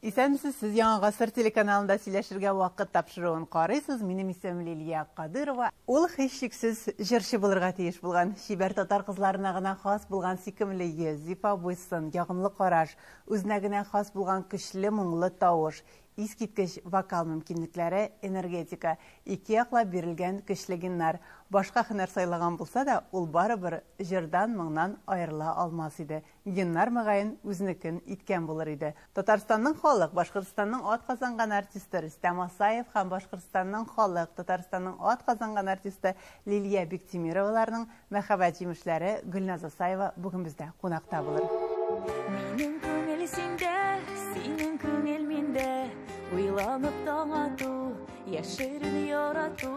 Исәнмесез, сез Яңа гасыр телеканалында сөйләшергә вакыт тапшыруын карыйсыз. Минем исемем Лилия Кадырова. Ул һичшиксез җырчы булырга тиеш булган. Чибәр татар кызларына гына хас булган сөйкемле йөз, зифа буй-сын, ягымлы караш, үзенә генә хас булган көчле моңлы тавыш, искиткеч вокал мөмкинлекләре, энергетика, ике яклап бирелгән көчле геннар. Башка һөнәр сайлаган булса да, ул барыбер җырдан-моңнан аерыла алмас иде. Геннар, мөгаен, үзенекен иткән булыр иде. Татарстанның халык, Башкортстанның атказанган артисты Рөстәм Асаев һәм Башкортстанның халык, Татарстанның атказанган артисты Лилия Биктимироваларның мәхәббәт җимешләре Гөлназ Асаева бүген бездә кунакта булыр. Минем күңел синдә, синең күңел миндә, Уйланып таң ату, яшерен ярату,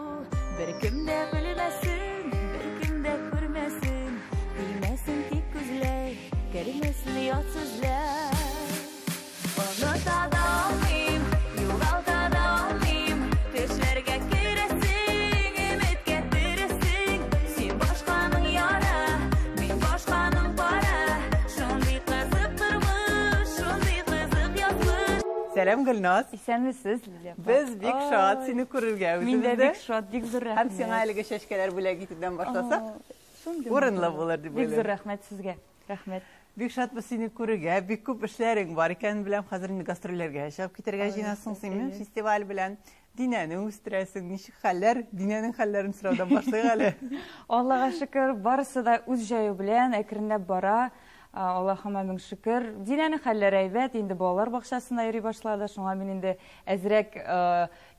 Беркем дә белмәсен, беркем дә күрмәсен, Тимәсен тик күзләр, кермәсен ят сүзләр. Оныта да алмыйм, югалта да алмыйм, Төшләргә керәсең, өметкә тересең. Син башканың яра, мин башканың пара. Шундый кызык тормыш, шундый кызык язмыш. Сәлам, Гөлназ. Исәнмесез, Лилия апа. Без бик шат сине күрергә Мин дә үзебездә. бик шат, бик зур рәхмәт. Һәм сиңа әлеге чәчкәләр бүләк итүдән башласак, урынлы булыр дип Бик зур уйлыйм. рәхмәт сезгә. Рәхмәт. Бик шатбыз сине күрергә, бик күп эшләрең бар икәнен беләм. Хәзер инде гастрольләргә чыгып китәргә җыенасың син минем фестиваль белән. Динәне үстерәсең, ничек хәлләр? Динәнең хәлләрен сораудан башлыйк әле. Аллага шөкер, барысы да үз җае белән әкренләп бара. Аллаһыма мең шөкер. Динәнең хәлләре әйбәт, инде балалар бакчасына йөри башлады. Шуңа мин инде әзрәк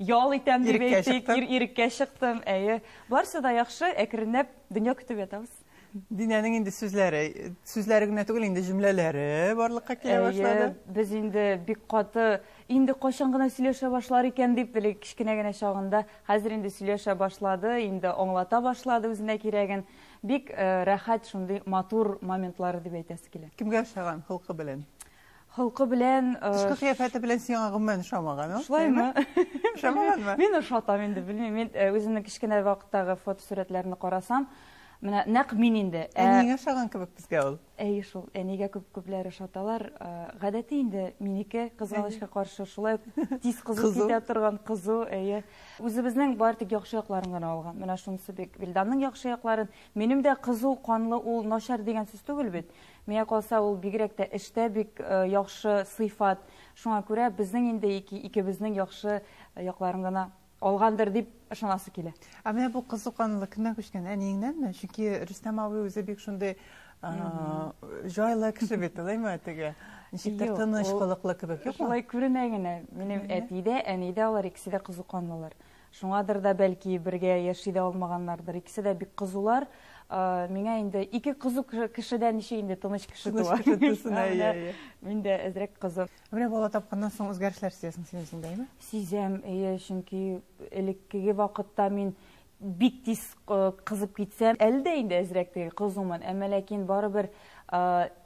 ял итәм дип Иреккә әйтик, чыктың. Иреккә чыктым. Әйе. Барысы да яхшы, әкренләп дөнья көтеп ятабыз. Динәнең инде сүзләре, сүзләре генә түгел, инде җөмләләре барлыкка килә башлады. Әйе, без инде бик каты, инде кайчан гына сөйләшә башлар икән дип, элек кечкенә генә чагында, хәзер инде сөйләшә башлады, инде аңлата башлады үзенә кирәген. Бик рәхәт шундый матур моментлары дип әйтәсе килә. Кемгә ошаган холкы белән? Холкы белән, Тышкы кыяфәте белән сиңа гомумән ошамаган, ул? Шулаймы? Ошамаганмы? Мин ошатам инде, белмим. Мин үземнең кечкенә вакыттагы фотосурәтләрне карасам, менә нәкъ мин инде. Әниеңә ошаган кебек безгә ул. Әйе шул, әнигә күп күпләр ошаталар. Гадәти инде минеке, кызганычка каршы, шулай ук тиз кызып Кызу. китә торган кызу, әйе. Үзебезнең бары тик яхшы якларын гына алган. Менә шунысы бик Вилданның яхшы якларын. Минем дә кызу канлы ул начар дигән сүз түгел бит. Миңа калса, ул бигрәк тә эштә бик яхшы сыйфат. Шуңа күрә безнең инде икебезнең яхшы якларын гына алгандыр дип ышанасы килә. Ә менә бу кызу канлы кемнән күчкән? Әниеңнәнме? Чөнки Рөстәм абый үзе бик шундый җайлы кеше бит, алаймы теге? Ничектер Юк, тыныч ул холыклы кебек, юкмы? Шулай күренә генә. Минем Күренә. әти дә, әни дә, алар икесе дә кызу канлылар. Шуңадыр да бәлки бергә яши дә алмаганнардыр. Икесе дә бик кызулар. Миңа инде ике кызу кешедән ничек инде тыныч кеше Тыныч туа? кеше тусын, Менә әйе, әйе. Мин дә әзрәк кызу. Менә бала тапканнан соң үзгәрешләр сизәсең син үзеңдә, әйеме? Сизәм, әйе, чөнки элеккеге вакытта мин бик тиз кызып китсәм, әле дә инде әзрәк теге кызумын, әмма ләкин барыбер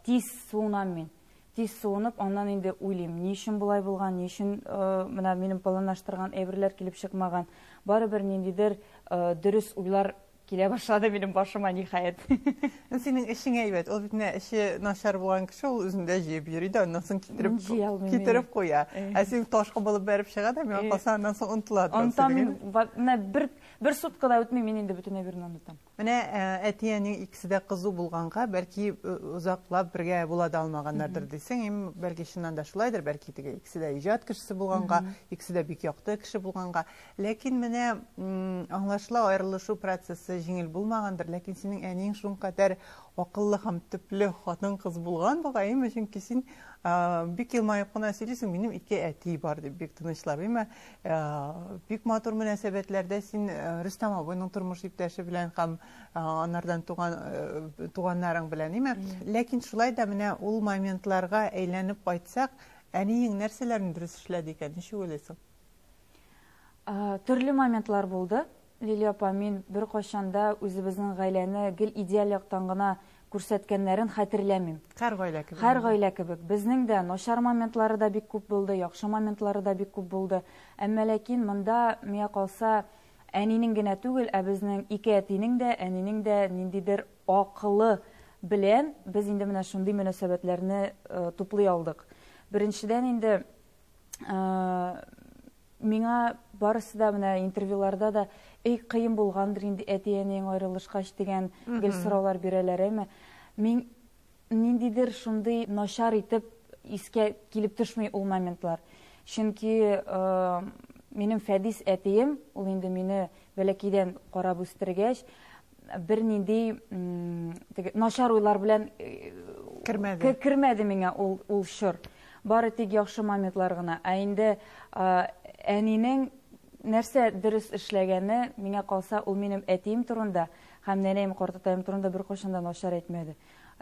тиз суынам мин. Тиз суынып, аннан инде уйлыйм, ни өчен болай булган, ни өчен менә минем планлаштырган әйберләр килеп чыкмаган. Барыбер ниндидер дөрес уйлар килә башлады минем башыма, ниһаять. Синең эшең әйбәт, ул бит менә эше начар булган кеше, ул үзендә җыеп йөри дә, аннан соң Җыя алмыйм китереп мин. куя. Ә син ташка булып бәреп чыга да, миңа калса, аннан соң онытыла торган Онытам синең. мин, менә бер сутка да үтми, мин инде бөтен әйберне онытам. Менә әти-әниң икесе дә кызу булганга, бәлки озаклап бергә була да алмаганнардыр дисең, им, бәлки чыннан да шулайдыр, бәлки теге икесе дә иҗат кешесе булганга, икесе дә бик якты кеше булганга. Ләкин менә аңлашыла, аерылышу процессы җиңел булмагандыр, ләкин синең әниең шулкадәр акыллы һәм төпле хатын-кыз булган бугай, әйме? Чөнки син бик елмаеп кына сөйлисең, минем ике әти бар дип бик тынычлап, әйме? Бик матур мөнәсәбәтләрдә син Рөстәм абыйның тормыш иптәше белән һәм анардан туганнарың белән, әйме? Ләкин шулай да менә ул моментларга әйләнеп кайтсак, әниең нәрсәләрне дөрес эшләде икән, ничек уйлыйсың? Төрле моментлар булды. Лилия апа, мин бер кайчан да үзебезнең гаиләне гел идеаль яктан гына күрсәткәннәрен хәтерләмим. Һәр гаилә кебек. Һәр гаилә кебек. Безнең дә начар моментлары да бик күп булды, яхшы моментлары да бик күп булды. Әмма ләкин монда миңа калса әнинең генә түгел, ә безнең ике әтинең дә, әнинең дә ниндидер акылы белән без инде менә шундый мөнәсәбәтләрне туплый алдык. Беренчедән инде Миңа барысы да менә интервьюларда да, эй, кыен булгандыр инде әти-әниең аерылышкач дигән гел сораулар бирәләр, әйме? Мин ниндидер шундый начар итеп искә килеп төшми ул моментлар. Чөнки минем Фәдис әтием, ул инде мине бәләкәйдән карап үстергәч, бернинди теге начар уйлар белән кермәде. Кермәде миңа ул ул чор. Бары тик яхшы моментлар гына. Ә инде әнинең нәрсә дөрес эшләгәне, миңа калса, ул минем әтием турында һәм нәнәем, картатаем турында беркайчан да начар әйтмәде.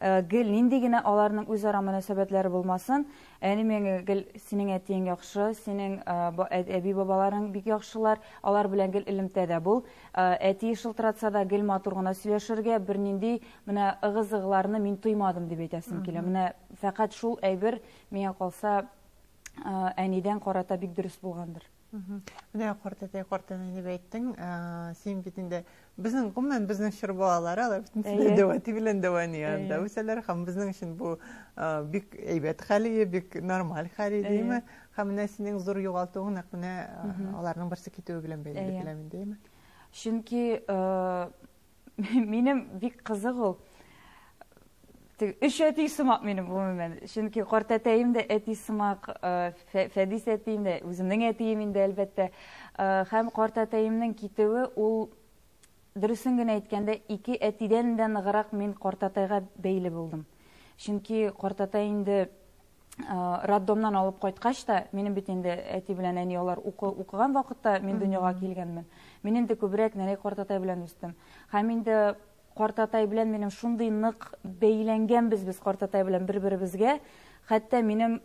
Гел нинди генә аларның үзара мөнәсәбәтләре булмасын, әни миңа гел синең әтиең яхшы, синең әби-бабаларың бик яхшылар, алар белән гел элемтәдә бул. Әти шылтыратса да гел матур гына сөйләшергә, бернинди менә ыгы-зыгыларны мин тоймадым дип әйтәсем килә. Менә фәкать шул әйбер миңа калса әнидән карата бик дөрес булгандыр. Менә картәтәй, картәнәй дип әйттең. Син бит инде безнең, гомумән, безнең чор балалары, алар бит инде дәү әти белән дәү әни янында үсәләр һәм безнең өчен бу бик әйбәт хәл иде, бик нормаль хәл иде, димме? Һәм менә синең зур югалтуың нәкъ менә аларның берсе китүе белән бәйле дип беләм инде, әйеме? Чөнки минем бик кызык ул. Өч әти сымак минем гомумән. Чөнки картәтәем дә әти сымак, Фәдис әтием дә, үземнең әтием инде, әлбәттә. Һәм картәтәемнең китүе ул, дөресен генә әйткәндә, ике әтидән дә ныграк мин картәтәйгә бәйле булдым. Чөнки картәтәй инде роддомнан алып кайткач та, минем бит инде әти белән әни алар укыган вакытта мин дөньяга килгәнмен. Мин инде күбрәк нәнәй картатай белән үстем. Һәм инде картатай белән минем шундый нык бәйләнгәнбез без картатай белән бер-беребезгә. Хәтта минем,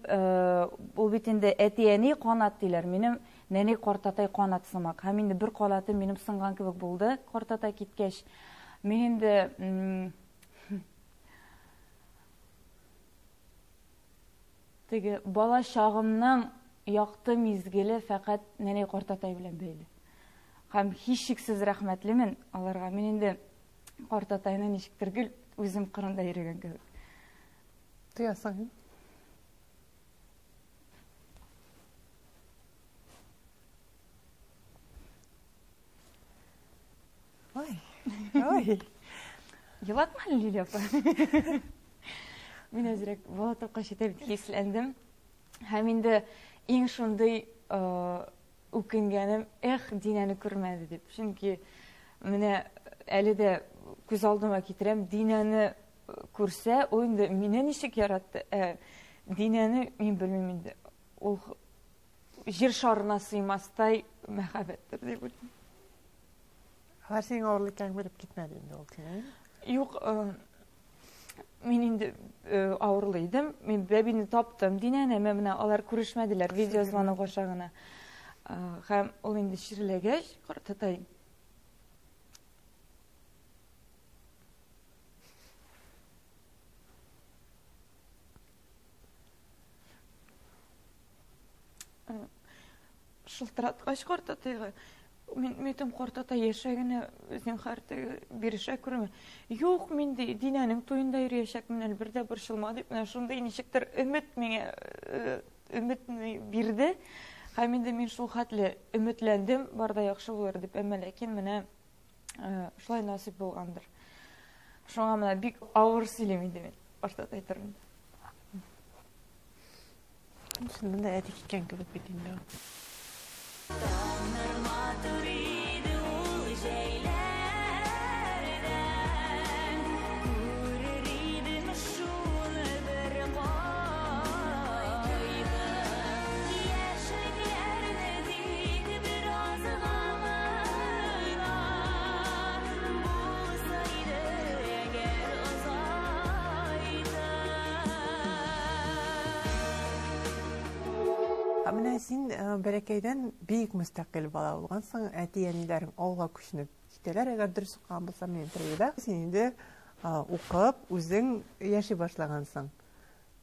ул бит инде әти-әни канат диләр, минем нәнәй картатай канат сымак. Һәм инде бер канатым минем сынган кебек булды картатай киткәч. Мин инде Теге бала чагымның якты мизгеле фәкать нәнәй картатай белән бәйле. Һәм һичшиксез рәхмәтлемен аларга. Мин инде картатайны ничектер гел үзем кырында йөрегән кебек. Тоясың. Ой, ой. Елатма әле, Лилия апа. Мин әзрәк бала тапкач итә бит хисләндем. Һәм инде иң шундый үкенгәнем, эх, Динәне күрмәде дип. Чөнки менә әле дә күз алдыма китерәм, Динәне күрсә, ул инде мине ничек яратты, ә Динәне мин белмим инде. Ул җир шарына сыймастай мәхәббәттер дип уйлыйм. Алар синең авырлы икәнен белеп китмәде инде ул көн. Юк, мин инде авырлы идем. Мин бәбине таптым Динәне, әмма менә алар күрешмәделәр видеозвонок аша гына. Һәм ул инде чирләгәч, картатай Шылтыраткач картатайга, мин әйтәм, картатай яшә генә, зинһар, теге бирешә күрмә. Юк, мин ди, Динәнең туенда йөриячәкмен әле, бер дә борчылма дип, менә шундый ничектер өмет миңа, өмет бирде. Һәм инде мин шул хәтле өметләндем, бар да яхшы булыр дип, әмма ләкин менә шулай насыйп булгандыр. Шуңа менә бик авыр сөйлим инде мин картатай турында. Чыннан да әти киткән кебек бит инде ул. Таңнар матур иде ул җәйләрдән, Күрер идем шуны бер кайтып. Яшьлекләрне тик бераз гына Булса иде әгәр озайтып. Ә менә син бәләкәйдән бик мөстәкыйль бала булгансың. Әти-әниләрең авылга күченеп китәләр, әгәр дөрес укыган булсам мин интервьюда. Син инде укып, үзең яши башлагансың.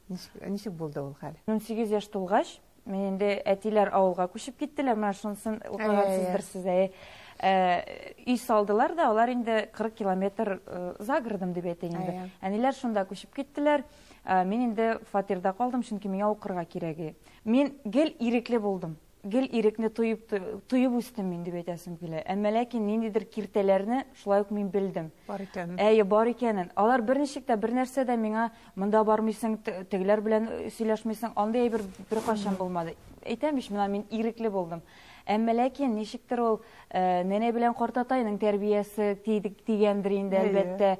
Ничек, ничек булды ул хәл? 18 яшь тулгач, мин инде әтиләр авылга күчеп киттеләр. Менә шунысын укыгансыздыр сез, әйе. Өй салдылар да, алар инде 40 километр за городом дип әйтәйем инде. Әниләр шунда күчеп киттеләр. Мин инде фатирда калдым, чөнки миңа укырга кирәк. Мин гел ирекле булдым. Гел ирекне тоеп үстем мин дип әйтәсем килә. Әмма ләкин ниндидер киртәләрне шулай ук мин белдем. Бар икәнен. Әйе, бар икәнен. Алар берничек тә бер нәрсә дә миңа монда бармыйсың, тегеләр белән сөйләшмисең, андый әйбер беркайчан булмады. Әйтәм бит, менә мин ирекле булдым. Әмма ләкин ничектер ул нәнәй белән картатайның тәрбиясе тигәндер инде, әлбәттә.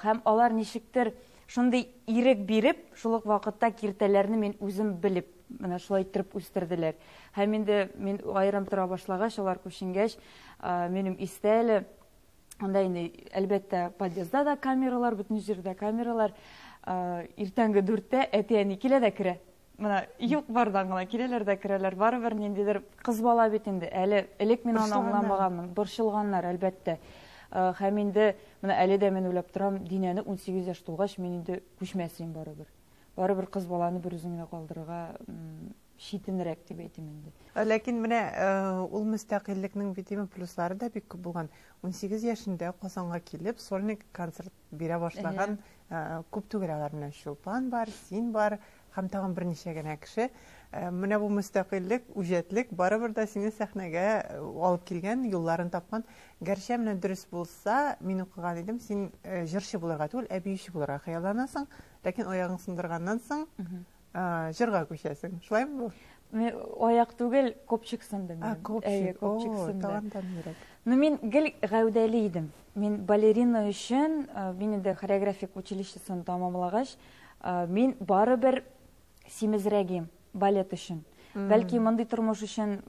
Һәм алар ничектер шундый ирек биреп, шул ук вакытта киртәләрне мин үзем белеп, менә шулай иттереп үстерделәр. Һәм инде мин аерым тора башлагач, алар күченгәч, минем истә әле, анда инде, әлбәттә, подъездда да камералар, бөтен җирдә камералар. Иртәнге 4-тә әти-әни килә дә керә. Менә юк бардан гына киләләр дә керәләр. Барыбер ниндидер кыз бала бит инде. Әле элек мин аны аңламаганмын. Борчылганнар, әлбәттә. Һәм инде менә әле дә мин уйлап торам, Динәне 18 яшь тулгач мин инде күчмәс идем барыбер. Барыбер кыз баланы бер үзен генә калдырырга читенрәк дип әйтим инде. Ләкин менә ул мөстәкыйльлекнең бит инде плюслары да бик күп булган. 18 яшендә Казанга килеп сольный концерт бирә башлаган, күп түгел алар менә Чулпан бар, син бар һәм тагын берничә генә кеше. Менә бу мөстәкыйльлек, үҗәтлек барыбер дә сине сәхнәгә алып килгән, юлларын тапкан. Гәрчә менә дөрес булса, мин укыган идем, син җырчы булырга түгел, ә биюче булырга хыялланасың, ләкин аягың сындырганнан соң җырга күчәсең. Шулаймы бу? Мин аяк түгел, копчик сынды минем. А, копчик. Әйе, копчик О, сынды. тагын да нирәк. Ну, мин гел гәүдәле идем. Мин балерина өчен, мин инде хореографик училищесын тамамлагач, мин барыбер симезрәгем балет өчен. Бәлки мондый тормыш өчен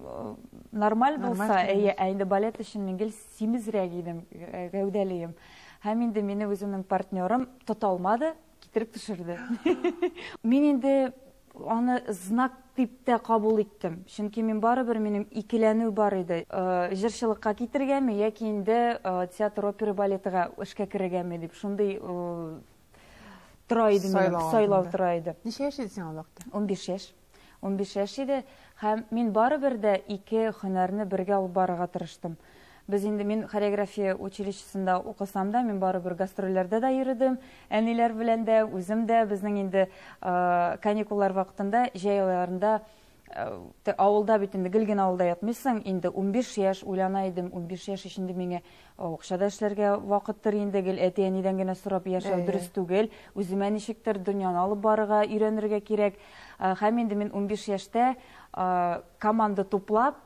нормаль булса, әйе, ә инде балет өчен мин гел симезрәк идем, гәүдәле идем. Һәм инде мине үземнең партнерым тота алмады, китереп төшерде. Мин инде аны знак дип тә кабул иттем. Чөнки мин барыбер минем икеләнү бар иде. Җырчылыкка китергәнме яки инде театр опера балетыга эшкә керергәнме дип шундый тора иде минем, Сайлау сайлау алдында. тора иде. Ничә яшь иде сиңа ул вакытта? 15 яшь. 15 яшь иде һәм мин барыбер дә ике һөнәрне бергә алып барырга тырыштым. Без инде мин хореография училищесында укысам да, мин барыбер гастрольләрдә дә йөрдем, әниләр белән дә, үзем дә. Безнең инде каникуллар вакытында, җәй айларында авылда бит инде гел генә авылда ятмыйсың, инде 15 яшь уйлана идем, 15 яшь эчендә миңа акча да эшләргә вакыттыр инде, гел әти-әнидән генә сорап яшәү дөрес түгел, үземә ничектер дөньяны алып барырга өйрәнергә кирәк. Һәм инде мин 15 яшьтә команда туплап,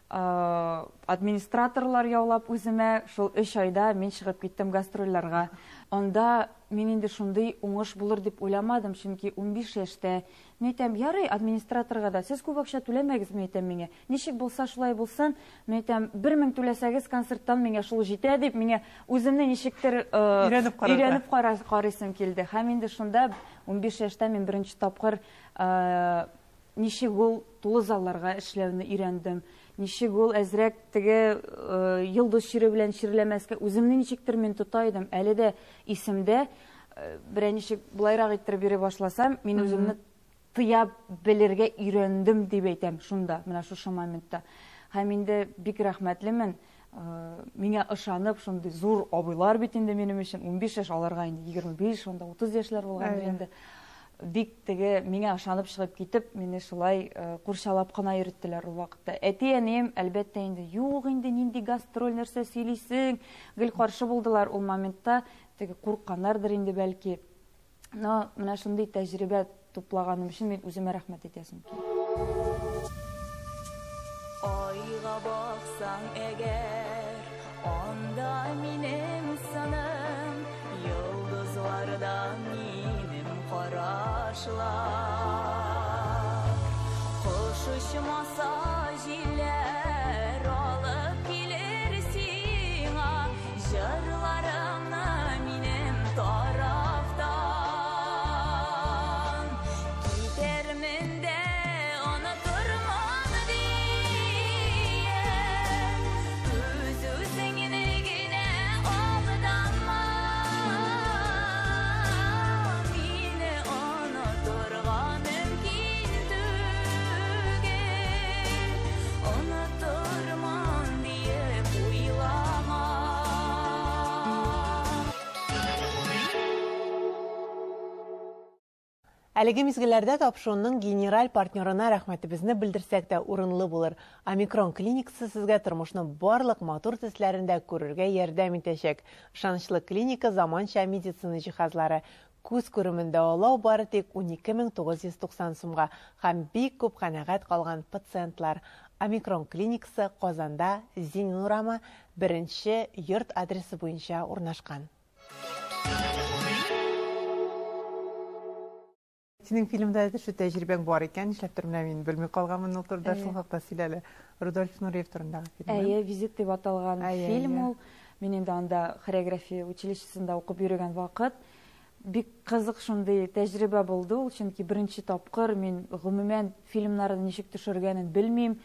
администраторлар яулап үземә, шул 3 айда мин чыгып киттем гастрольләргә. Анда мин инде шундый уңыш булыр дип уйламадым, чөнки 15 яшьтә мин әйтәм, ярый, администраторга да сез күп акча түләмәгез, мин әйтәм миңа. Ничек булса шулай булсын, мин әйтәм, 1000 түләсәгез концерттан миңа шул җитә дип, миңа үземне ничектер Өйрәнеп карарга. өйрәнеп карыйсым килде. Һәм инде шунда 15 яшьтә мин беренче тапкыр ничек ул тулы залларга эшләүне өйрәндем. Ничек ул әзрәк теге йолдыз чире белән чирләмәскә, үземне ничектер мин тота идем. Әле дә исемдә берәр ничек былайрак иттереп йөри башласам, мин үземне тыя белергә өйрәндем дип әйтәм шунда, менә шушы моментта. Һәм инде бик рәхмәтлемен. Миңа ышанып, шундый зур абыйлар бит инде минем өчен, 15 яшь, аларга инде 25, шунда 30 яшьләр булгандыр инде. Бик теге миңа ышанып чыгып китеп, мине шулай курчалап кына йөрттеләр ул вакытта. Әти-әнием, әлбәттә инде, юк инде, нинди гастроль нәрсә сөйлисең, гел каршы булдылар ул моментта, теге курыкканнардыр инде бәлки. Но менә шундый тәҗрибә туплаганым өчен мин үземә рәхмәт әйтәсем килә. Айга баксаң әгәр, анда минем сыным, йолдызларда минем карашлар. Кош очмаса җилләр алып килер сиңа, җырларымны минем тарафтан. Китәрмен дә онытырмын диеп, үз-үзеңне генә алданма. Мине онытырга мөмкин түгел, онытырмын диеп Әлеге мизгелләрдә тапшыруның генераль партнерына рәхмәтебезне белдерсәк тә урынлы булыр. Омикрон клиникасы сезгә тормышның барлык матур төсләрен дә күрергә ярдәм итәчәк. Ышанычлы клиника заманча медицина җиһазлары, күз күремен дәвалау бары тик 12990 сумга һәм бик күп канәгать калган пациентлар. Омикрон клиникасы Казанда Зинин урамы беренче йорт адресы буенча урнашкан. Синең фильмда төшү тәҗрибәң бар икән, нишләптер менә мин белми калганмын ул турыда, шул хакта сөйлә әле. Рудольф Нуриев турындагы фильм. Әйе, Визит дип аталган фильм ул. Мин инде анда хореография училищесында укып йөргән вакыт. Бик кызык шундый тәҗрибә булды ул, чөнки беренче тапкыр мин гомумән фильмнарны ничек төшергәнен белмим.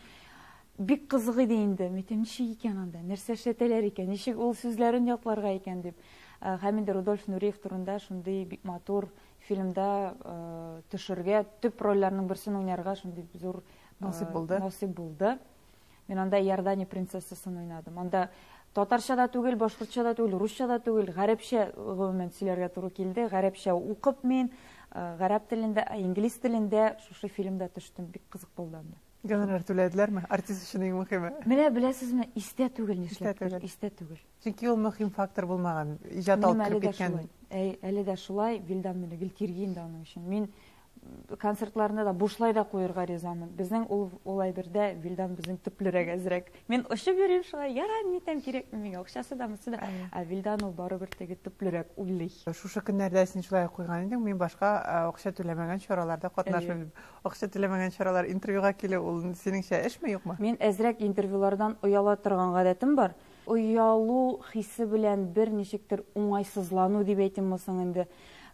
Бик кызык иде инде. Мин әйтәм, ничек икән анда, нәрсә эшләтәләр икән, ничек ул сүзләрен ятларга икән дип. Һәм инде Рудольф Нуриев турында шундый бик матур фильмда төшергә, төп рольләрнең берсен уйнарга шундый зур насыйп булды. Насыйп булды. Мин анда Иордания принцессасын уйнадым. Анда татарча да түгел, башкортча да түгел, русча да түгел, гарәпчә гомумән сөйләргә туры килде. Гарәпчә укып мин, гарәп телендә, инглиз телендә шушы фильмда төштем. Бик кызык булды анда. Гонорар түләделәрме? Артист өчен иң мөһиме. Менә беләсезме, истә түгел нишләптер, истә түгел. Чөнки ул мөһим фактор булмаган, иҗат алып кереп киткән. Әй, әле дә шулай, Вилдан мине гел тирги инде аның өчен. Мин концертларны да бушлай да куерга ризамын. Безнең ул әйбердә Вилдан безнең төплерәк әзрәк. Мин очып йөрим шулай, ярар, ни тәм кирәкме миңа, акчасы да, мысы да. Ә Вилдан ул барыбер теге төплерәк уйлый. Шушы көннәрдә син шулай куйган идең, мин башка акча түләмәгән чараларда катнашмыйм. Акча түләмәгән чаралар интервьюга килү ул синеңчә эшме, юкмы? Мин әзрәк интервьюлардан ояла торган гадәтем бар. Оялу хисе белән бер ничектер уңайсызлану дип әйтимме соң инде.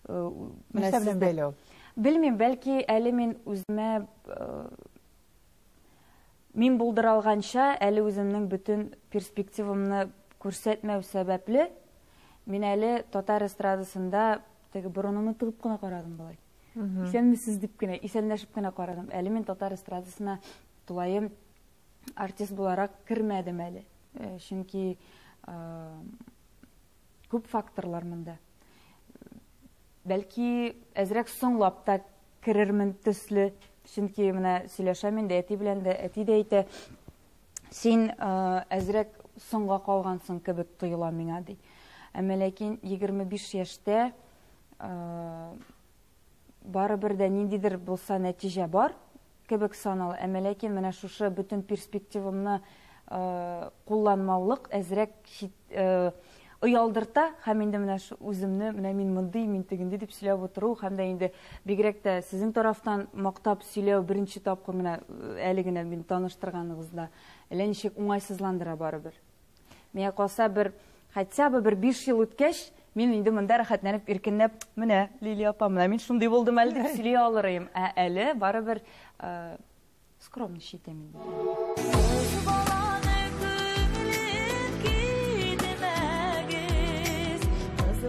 Нәрсә белән бәйле ул? Белмим, бәлки әле мин үземә, мин булдыра алганча, әле үземнең бөтен перспективамны күрсәтмәү сәбәпле, мин әле татар эстрадасында теге борынымны тыгып кына карадым болай. Исәнмесез дип кенә, исәнләшеп кенә карадым. Әле мин татар эстрадасына тулаем артист буларак кермәдем әле. Чөнки күп факторлар монда. Бәлки әзрәк соңлап та керермен төсле, чөнки менә сөйләшәм инде әти белән дә, әти дә әйтә, син әзрәк соңга калгансың кебек тоела миңа, ди. Әмма ләкин 25 яшьтә барыбер дә ниндидер булса нәтиҗә бар кебек санала. Әмма ләкин менә шушы бөтен перспективамны кулланмаулык әзрәк оялдырта, һәм инде менә үземне, менә мин мондый, мин тегенди дип сөйләп утыру, һәм дә инде бигрәк тә сезнең тарафтан мактап сөйләү беренче тапкыр менә әле генә мин таныштырганыгызда әллә ничек уңайсызландыра барыбер. Миңа калса бер, хотя бы бер 5 ел үткәч, мин инде монда рәхәтләнеп, иркенләп, менә Лилия апа, менә мин шундый булдым әле дип сөйли алыр идем. Ә әле барыбер скромничать итәм инде.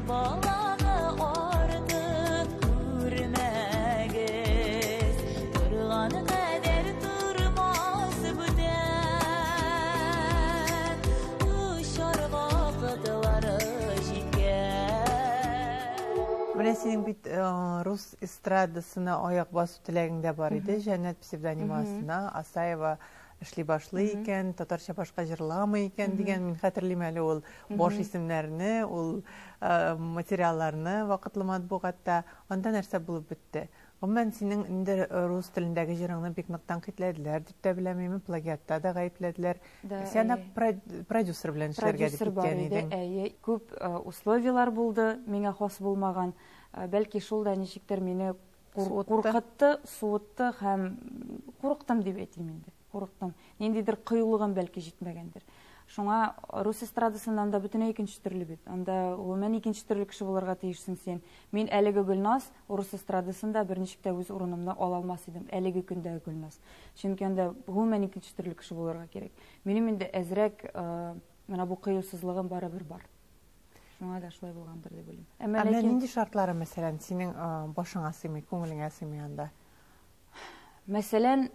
Баланы артык күрмәгез, торган кадәр тормас бүтән, очар вакытлары җиткән. Менә синең бит рус эстрадасына аяк басу теләгең дә бар иде, Җәннәт псевдонимы астына Асаева эшли башлый икән, татарча башка җырламый икән дигән, мин хәтерлим әле ул баш исемнәрне, ул материалларны вакытлы матбугатта. Анда нәрсә булып бетте? Гомумән, синең инде рус телендәге җырыңны бик нык тәнкыйтьләделәр дип тә беләм, мин плагиатта да гаепләделәр. Син анда продюсер белән эшләргә дип Продюсер бар киткән иде, идең. әйе, күп условиялар булды, миңа хас булмаган. Бәлки шул да ничектер мине куркытты, суытты һәм курыктым дип әйтим инде. Курыктым. Ниндидер кыюлыгым бәлки җитмәгәндер. Шуңа рус эстрадасында анда бөтенләй икенче төрле бит. Анда гомумән икенче төрле кеше булырга тиешсең син. Мин әлеге Гөлназ рус эстрадасында берничек тә үз урынымны ала алмас идем, әлеге көндәге Гөлназ. Чөнки анда гомумән икенче төрле кеше булырга кирәк. Минем инде әзрәк менә бу кыюсызлыгым барыбер бар. Шуңа да шулай булгандыр дип уйлыйм. Әмма Ә менә ләкин нинди шартлары, мәсәлән, синең башыңа сыймый, күңелеңә сыймый анда? Мәсәлән,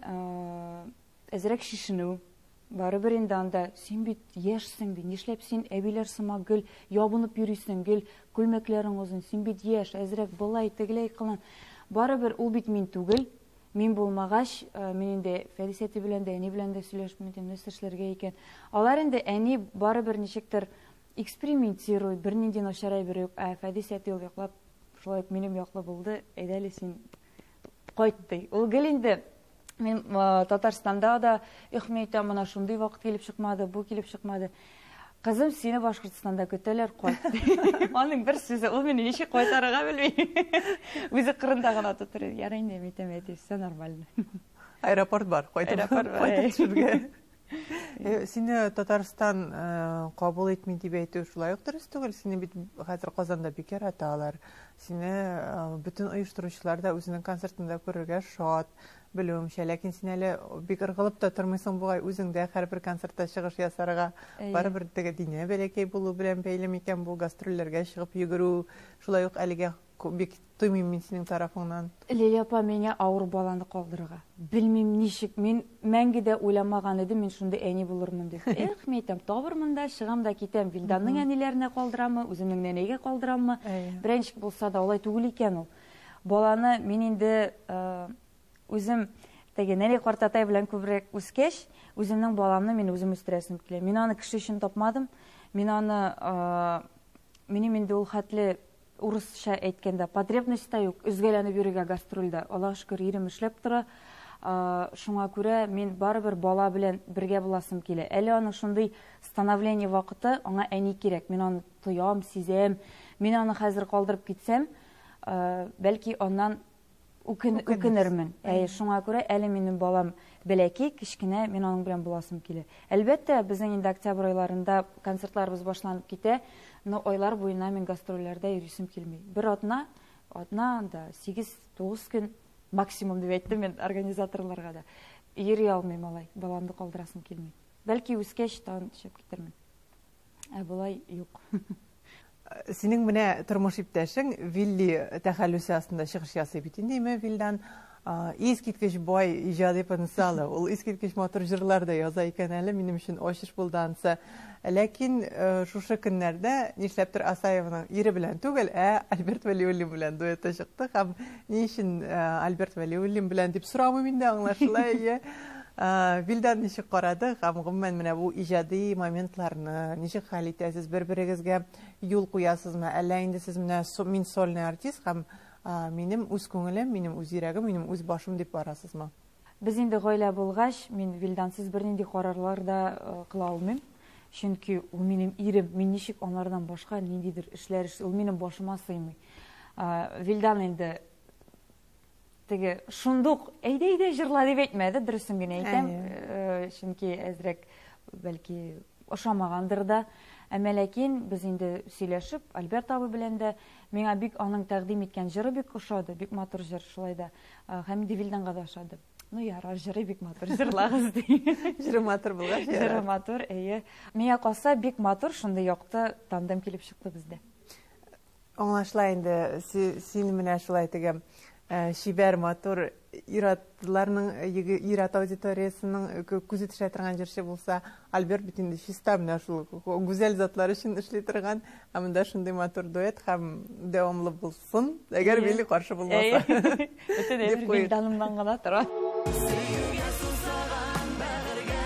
әзрәк шешенү. Барыбер инде анда син бит яшьсең ди, нишләп син әбиләр сымак гел ябынып йөрисең, гел күлмәкләрең озын, син бит яшь, әзрәк былай, тегеләй кылан. Барыбер ул бит мин түгел. Мин булмагач, мин инде Фәдис әти белән дә, әни белән дә сөйләшеп, мин әйтәм, нәрсә эшләргә икән. Алар инде әни барыбер ничектер экспериментируй, бернинди начар әйбер юк. Ә Фәдис әти ул яклап, шулай ук минем яклы булды. Әйдә әле син кайт ди. Ул гел инде мин Татарстанда да, эх, мин әйтәм, менә шундый вакыт килеп чыкмады, бу килеп чыкмады. Кызым, сине Башкортстанда көтәләр, кайт. Аның бер сүзе, ул мине ничек кайтарырга белми. Үзе кырында гына тотыр. Ярый инде, мин әйтәм, әти, все нормально. Аэропорт бар, кайтып, Аэропорт бар, кайтып төшергә. Сине Татарстан кабул итми дип әйтү шулай ук дөрес түгел. Сине бит хәзер Казанда бик яраталар. Сине бөтен оештыручылар да үзенең концертында күрергә шат, белүемчә. Ләкин син әле бик ыргылып та тормыйсың бугай, үзең дә һәрбер концертта чыгыш ясарга. Барыбер теге Динә бәләкәй булу белән бәйле микән бу гастрольләргә чыгып йөгерү? Шулай ук әлегә бик тоймыйм мин синең тарафыңнан. Лилия апа, миңа авыр баланы калдырырга. Белмим ничек, мин мәңге дә уйламаган идем, мин шундый әни булырмын дип. Эх, мин әйтәм, табырмын да, чыгам да китәм. Вилданның әниләренә калдыраммы, үземнең нәнәйгә калдыраммы? Берәр ничек булса да, алай түгел икән ул. Баланы мин инде үзем теге нәнәй картатай белән күбрәк үскәч, үземнең баламны мин үзем үстерәсем килә. Мин аны кеше өчен тапмадым. Мин аны, минем инде ул хәтле урысча әйткәндә потребность та юк, өзгәләнеп йөрергә гастрольдә. Аллага шөкер, ирем эшләп тора. Шуңа күрә мин барыбер бала белән бергә буласым килә. Әле аның шундый становление вакыты, аңа әни кирәк. Мин аны тоям, сизәм. Мин аны хәзер калдырып китсәм, бәлки аннан үкенермен. Әйе, шуңа күрә әле минем балам бәләкәй, кечкенә, мин аның белән буласым килә. Әлбәттә, безнең инде октябрь айларында концертларыбыз башланып китә, но айлар буена мин гастрольләрдә йөрисем килми. Бер атна, атна анда 8-9 көн максимум дип әйттем мин организаторларга да. Йөри алмыйм алай, баламны калдырасым килми. Бәлки үскәч тагын төшеп китермен. Ә болай юк. Синең менә тормыш иптәшең Вилли тәхәллүсе астында чыгыш ясый бит инде, име Вилдан. Искиткеч бай иҗади потенциалы. Ул искиткеч матур җырлар да яза икән әле, минем өчен ачыш булды ансы. Ләкин шушы көннәрдә нишләптер Асаевның ире белән түгел, ә Альберт Вәлиуллин белән дуэты чыкты һәм ни өчен Альберт Вәлиуллин белән дип сорамыйм инде, аңлашыла, әйе. Вилдан ничек карады һәм гомумән менә бу иҗади моментларны ничек хәл итәсез, бер-берегезгә юл куясызмы, әллә инде сез менә мин сольный артист һәм минем үз күңелем, минем үз йөрәгем, минем үз башым дип барасызмы? Без инде гаилә булгач, мин Вилдансыз бернинди карарлар да кыла алмыйм. Чөнки ул минем ирем, мин ничек анардан башка ниндидер эшләр эшли, ул минем башыма сыймый. Вилдан инде теге шундук әйдә, әйдә җырла дип әйтмәде, дөресен генә әйтәм, чөнки әзрәк бәлки ошамагандыр да. Әмма ләкин без инде сөйләшеп, Альберт абый белән дә, миңа бик аның тәкъдим иткән җыры бик ошады, бик матур җыр шулай да. Һәм инде Вилданга да ошады. Ну ярар, җыры бик матур, җырлагыз ди. Җыры матур булгач, ярар. Җыры матур, әйе. Миңа калса, бик матур, шундый якты тандем килеп чыкты бездә. Аңлашыла инде, син менә шулай теге чибәр, матур ир-атларның, ир-ат аудиториясенең күзе төшә торган җырчы булса, Альберт бит инде чиста менә шул гүзәл затлар өчен эшли торган, ә монда шундый матур дуэт һәм дәвамлы булсын, әгәр Вилли каршы булмаса. Бөтен әйбер Вилданымнан гына тора. Сөюгә сусаган бәгырьгә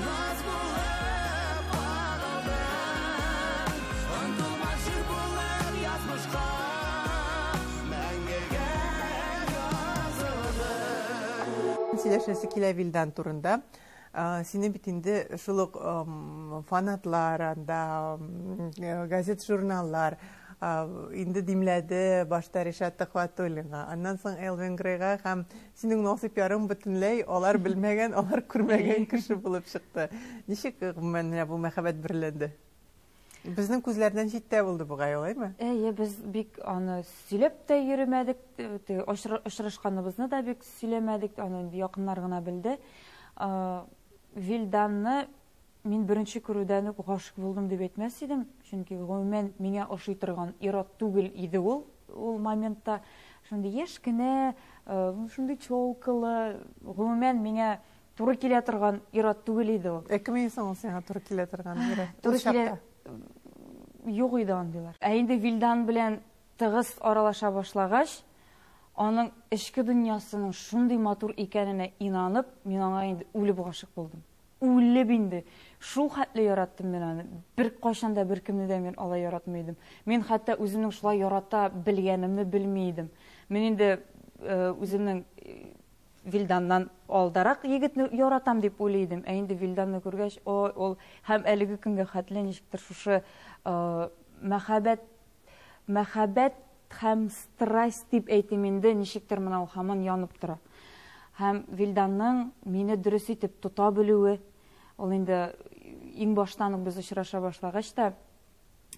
наз булып кагылдың, онытылмас җыр булып язмышка мәңгегә язылдың. Сөйләшәсе килә Вилдан турында. Сине бит инде шул ук фанатлар анда, газет-журналлар инде димләде башта Ришат Төхвәтуллинга, аннан соң Элвин Грейга, һәм синең насыйп ярың бөтенләй алар белмәгән, алар күрмәгән кеше булып чыкты. Ничек гомумән менә бу мәхәббәт берләнде? Безнең күзләрдән читтә булды бугай, алаймы? Әйе, без бик аны сөйләп тә йөрмәдек, теге очрашканыбызны да бик сөйләмәдек, аны инде якыннар гына белде. Вилданны мин беренче күрүдән үк гашык булдым дип әйтмәс идем, чөнки гомумән миңа ошый торган ир-ат түгел иде ул, ул моментта. Шундый яшь кенә, шундый челкалы, гомумән миңа туры килә торган ир-ат түгел иде ул. Ә кем иде соң ул сиңа туры килә торган ир-ат? Туры килә юк иде андыйлар. Ә инде Вилдан белән тыгыз аралаша башлагач, Аның эчке дөньясының шундый матур икәненә инанып, мин аңа инде үлеп гашыйк булдым. Үлеп инде. Шул хәтле яраттым мин аны. Беркайчан да беркемне дә мин алай яратмый идем. Мин хәтта үземнең шулай ярата белгәнемне белми идем. Мин инде үземнең Вилданнан алдарак егетне яратам дип уйлый идем. Ә инде Вилданны күргәч, ой, ул һәм әлеге көнгә хәтле ничектер шушы мәхәббәт мәхәббәт һәм страсть дип әйтим инде, ничектер менә ул һаман янып тора. Һәм Вилданның мине дөрес итеп тота белүе, ул инде иң баштан ук без очраша башлагач та,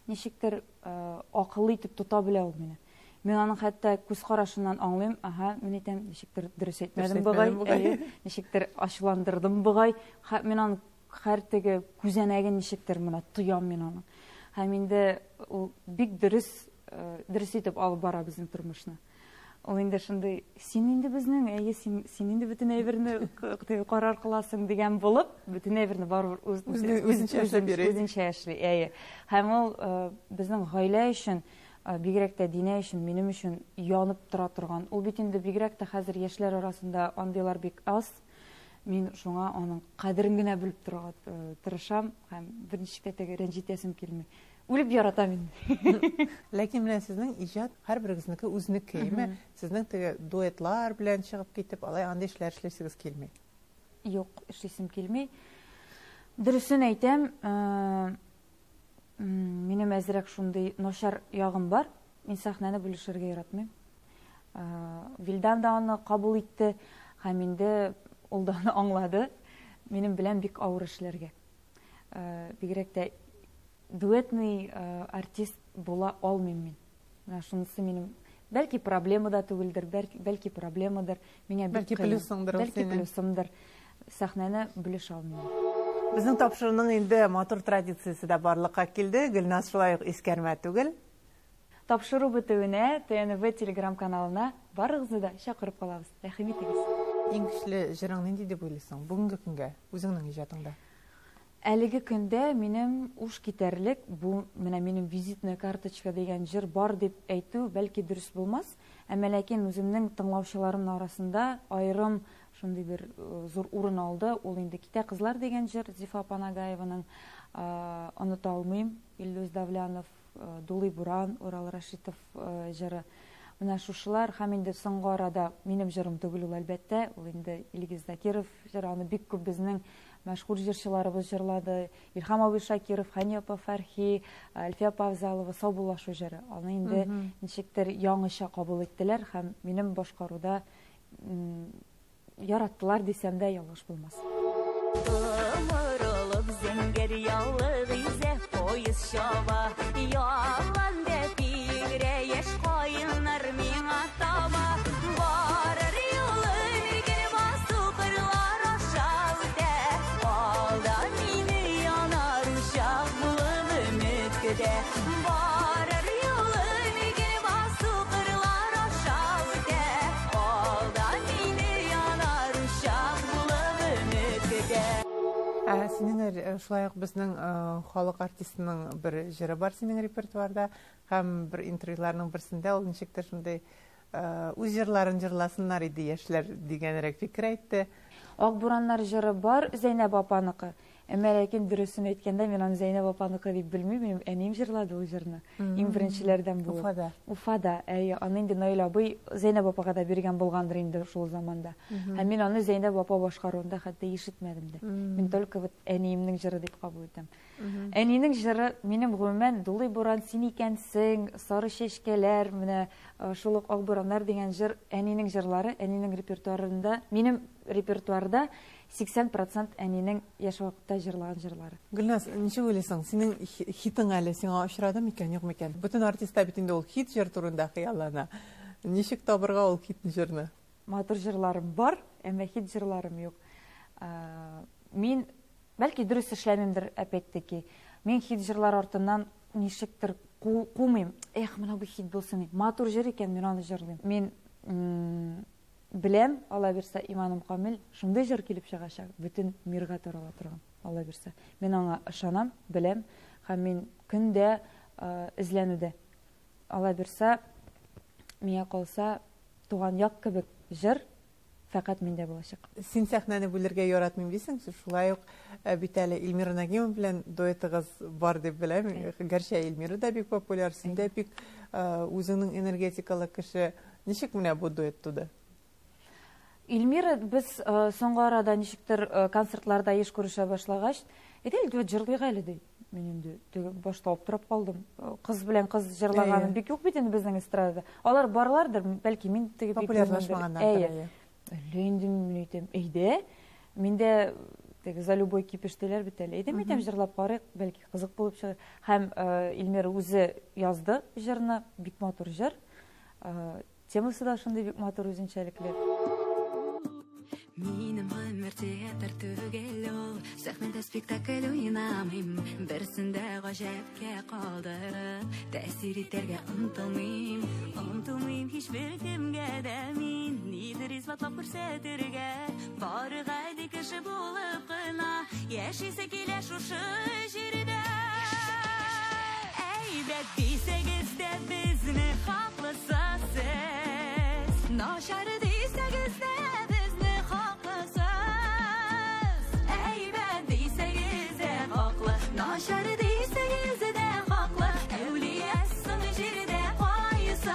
ничектер акыллы итеп тота белә ул мине. Мин аның хәтта күз карашыннан аңлыйм, аһа, мин әйтәм, ничектер дөрес әйтмәдем бугай, әйе, ничектер ачуландырдым бугай. Мин аның һәр теге күзәнәген ничектер менә тоям мин аның. Һәм инде ул бик дөрес, дөрес итеп алып бара безнең тормышны. Ул инде шундый, син инде безнең, әйе, син, син инде бөтен әйберне теге карар кыласың дигән булып, бөтен әйберне барыбер үз, үзенчә эшләп йөри. Үзенчә эшли, әйе. Һәм ул безнең гаилә өчен, бигрәк тә Динә өчен, минем өчен янып тора торган. Ул бит инде бигрәк тә хәзер яшьләр арасында андыйлар бик аз. Мин шуңа аның кадерен генә белеп торырга тырышам һәм берничек тә теге рәнҗитәсем килми. Үлеп яратам инде. Ләкин менә сезнең иҗат һәрберегезнеке үзенеке, әйме? Сезнең теге дуэтлар белән чыгып китеп, алай андый эшләр эшлисегез килми. Юк, эшлисем килми. Дөресен әйтәм, минем әзрәк шундый начар ягым бар. Мин сәхнәне бүлешергә яратмыйм. Вилдан да аны кабул итте һәм инде ул да аны аңлады. Минем белән бик авыр эшләргә. Бигрәк тә дуэтный артист була алмыйм мин. Менә шунысы минем, бәлки проблема да түгелдер, бәлки проблемадыр. Миңа бик Бәлки кыен. плюсыңдыр ул Бәлки синең. плюсымдыр. Сәхнәне бүлешә алмыйм. Безнең тапшыруның инде матур традициясе дә барлыкка килде. Гөлназ шулай ук искәрмә түгел. Тапшыру бетүенә ТНВ телеграм каналына барыгызны да чакырып калабыз. Рәхим итегез. Иң көчле җырың нинди дип уйлыйсың бүгенге көнгә, үзеңнең иҗатыңда? Әлеге көндә минем уш китәрлек, бу менә минем визитная карточка дигән җыр бар дип әйтү бәлки дөрес булмас, әмма ләкин үземнең тыңлаучыларым арасында аерым шундый бер зур урын алды. Ул инде Китә кызлар дигән җыр Зифа Панагаеваның, Оныта алмыйм, Илдус Давлянов, Дулый буран, Урал Рашитов җыры. Менә шушылар һәм инде соңгы арада минем җырым түгел ул әлбәттә, ул инде Илгиз Закиров җыры, аны бик күп безнең мәшһүр җырчыларыбыз җырлады. Илһам абый Шакиров, Хәния апа Фәрхи, Әлфия апа Авзалова саубуллашу җыры. Аны инде ничектер яңача кабул иттеләр һәм минем башкаруда яраттылар дисәм дә ялгыш булмас. Томырылып зәңгәр яллык изә поезд чаба, ялан бәпи йөгерә яшь каеннар миңа таба. Барыр юлым иркен басу кырлар аша үтә, алда мине янар учак булып өмет көтә. Барыр юлым иркен басу кырлар аша үтә, алда мине янар учак булып өмет көтә. Ә синең шулай ук безнең халык артистының бер җыры бар синең репертуарда һәм бер интервьюларның берсендә ул ничектер шундый үз җырларын җырласыннар иде яшьләр дигәнрәк фикер әйтте. Ак бураннар җыры бар Зәйнәб апаныкы. Әмма ләкин дөресен әйткәндә мин аны Зәйнәб апаныкы дип белмим, минем әнием җырлады ул җырны. Иң беренчеләрдән булып. Уфада. Уфада, әйе, аны инде Наил абый Зәйнәб апага да биргән булгандыр инде шул заманда. Һәм мин аны Зәйнәб апа башкаруында хәтта ишетмәдем дә. Мин только вот әниемнең җыры дип кабул итәм. Әнинең җыры минем гомумән Дулый буран син икәнсең, Сары чәчкәләр, менә шул ук Ак бураннар дигән җыр әнинең җырлары, әнинең репертуарында, минем репертуарда 80% әнинең яшь вакытта җырлаган җырлары. Гөлназ, ничек уйлыйсың, синең хитың әле сиңа очрады микән, юк микән? Бөтен артист та бит инде ул хит җыр турында хыяллана. Ничек табырга ул хит җырны? Матур җырларым бар, әмма хит җырларым юк. Мин бәлки дөрес эшләмимдер, опять-таки. Мин хит җырлар артыннан ничектер кумыйм. Эх, менә бу хит булсын. Матур җыр икән, мин аны җырлыйм. Мин беләм, Алла бирсә, иманым камил, шундый җыр килеп чыгачак, бөтен мирга тарала торган, Алла бирсә. Мин аңа ышанам, беләм, һәм мин көндә эзләнүдә. Алла бирсә, миңа калса, Туган як кебек җыр фәкать миндә булачак. Син сәхнәне бүлергә яратмыйм дисең, шулай ук бит әле Эльмира Нагимова белән дуэтыгыз бар дип беләм. Гәрчә Эльмира да бик популяр, син дә бик үзеңнең энергетикалы кеше. Ничек менә бу дуэт туды? Эльмира, без соңгы арада ничектер концертларда еш күрешә башлагач, әйдә әле дуэт җырлыйк әле ди. Мин инде теге башта аптырап калдым. Кыз белән кыз җырлаганы бик юк бит инде безнең эстрадада. Алар барлардыр, бәлки мин теге бик Популярлашмаганнардыр, әйе. Әллә инде мин әйтәм, әйдә. Мин дә теге за любой кипиш диләр бит әле. Әйдә, әйтәм, җырлап карыйк, бәлки кызык булып чыгар. Һәм Эльмира үзе язды җырны, бик матур җыр. Темасы да шундый бик матур, үзенчәлекле. Минем гомер театр түгел ул, сәхнәдә спектакль уйнамыйм, берсен дә гаҗәпкә калдырып, тәэсир итәргә омтылмыйм, омтылмыйм һичбер кемгә дә мин, нидер исбатлап күрсәтергә, бары гади кеше булып кына яшисе килә шушы җирдә. Әйбәт дисәгез дә безне хаклысыз сез, начар дисәгез дә безне хаклысыз. Әйбәт дисәгез дә хаклы, начар дисәгез дә хаклы, әүлиясың җирдә кайсыбыз.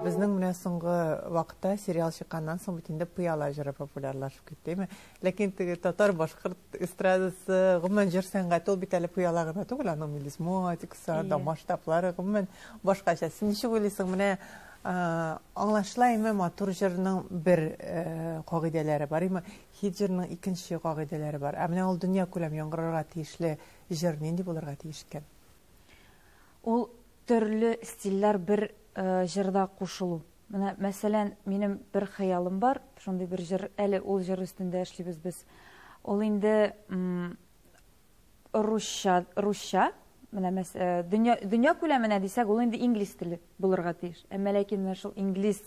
Безнең менә соңгы вакытта сериал чыкканнан соң бит инде Пыяла җыры популярлашып китте, әйме? Ләкин теге татар-башкорт эстрадасы, гомумән җыр сәнгате ул бит әле пыяла гына түгел, аның мелизматикасы, анда масштаблары гомумән башкача. Син ничек уйлыйсың, менә аңлашыла име, матур җырның бер кагыйдәләре бар име, хит җырның икенче кагыйдәләре бар. Ә менә ул дөнья күләм яңгырарга тиешле җыр нинди булырга тиеш икән? Ул төрле стильләр бер җырда кушылу. Менә, мәсәлән, минем бер хыялым бар, шундый бер җыр, әле ул җыр өстендә эшлибез без. Ул инде русча, русча, менә дөнья, дөнья күләменә дисәк, ул инде инглиз теле булырга тиеш. Әмма ләкин менә шул инглиз